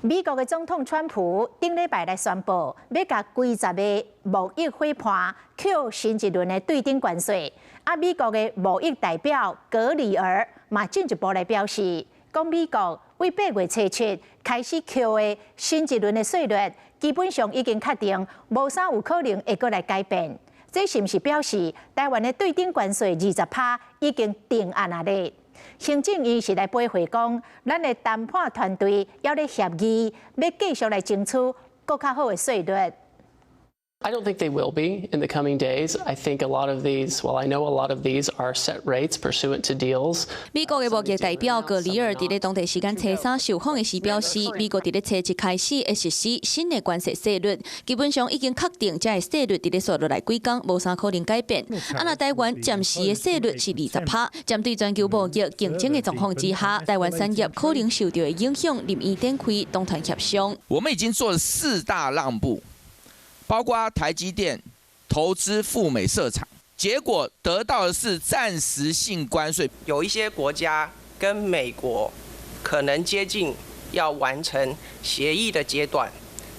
美國的總統川普頂禮拜來宣布，欲共幾十个貿易夥伴扣新一輪的對等關稅。啊，美國的貿易代表格里爾嘛進一步來表示，講美國對8月初7開始扣的新一輪的稅率，基本上已經確定，無啥有可能會閣來改變。這是毋是表示台灣的對等關稅20趴已經定案啊咧？行政院是來回回講，咱的談判團隊猶咧協議，欲繼續來爭取閣較好的稅率。 I don't think they will be in the coming days. I think a lot of these, well, I know a lot of these are set rates pursuant to deals. 美國的貿易代表格里爾佇咧當地時間初三受訪的時表示，美國佇咧初七開始會實施新的關稅稅率，基本上已經確定這个稅率佇咧紲落來幾工無啥可能改變。啊，若台灣暫時的稅率是20趴，針對全球貿易競爭的狀況之下，台灣產業可能受到的影響，臨時展開黨團協商。我們已經做了四大讓步。包括台積電投資赴美設廠，結果得到的是暫時性關稅。有一些國家跟美國可能接近要完成協議的階段，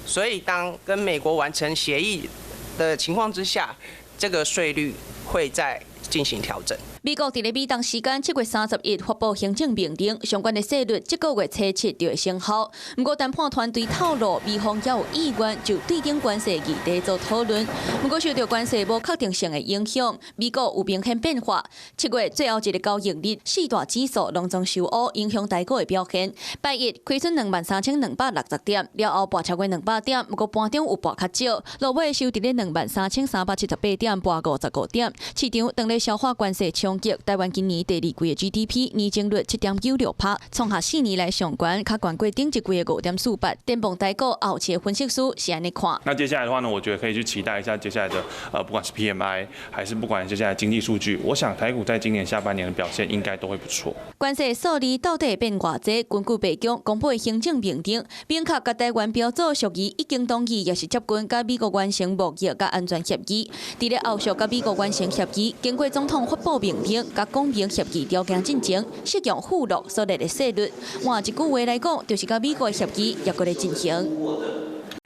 所以當跟美國完成協議的情況之下，這個稅率會再進行調整。美國佇咧美東時間7月31發布行政命令，相關的稅率這個月初七就會生效。毋過談判團隊透露，美方猶有意願就對等關稅議題做討論。毋過受著關稅無確定性的影響，美股有明顯變化。7月最後一个交易日，四大指數攏總受烏，影響台股的表現。拜一虧損23,260點，了後跋超過200點，毋過盤中有跋較少，落尾收佇咧23,378點，跋55點。市場當咧消化關稅衝擊，台灣今年第二季的 GDP 年增率7.96趴，創下4年來上懸，較懸過頂一季的5.48。展望台股後市的分析師是按呢看。那接下來的話呢，我覺得可以去期待一下接下來的不管是 PMI 還是不管接下來經濟數據，我想台股在今年下半年的表現應該都會不錯。關稅數字到底會變偌濟？根據白宮公布的行政命令，明確共台灣標註屬於已經同意，抑是接近佮美國完成貿易佮安全協議。佇咧後續佮美國完成協議，經過總統發布命令，佮講明協議條件進前，適用附錄所列的稅率。換一句話來講，就是佮美國的協議猶閣咧進行。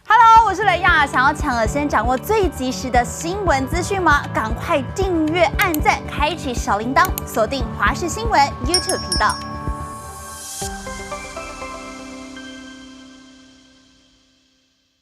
Hello，我是雷亞，想要搶先掌握最及時的新聞資訊嗎？趕快訂閱、按讚、開啟小鈴鐺，鎖定華視新聞 YouTube 頻道。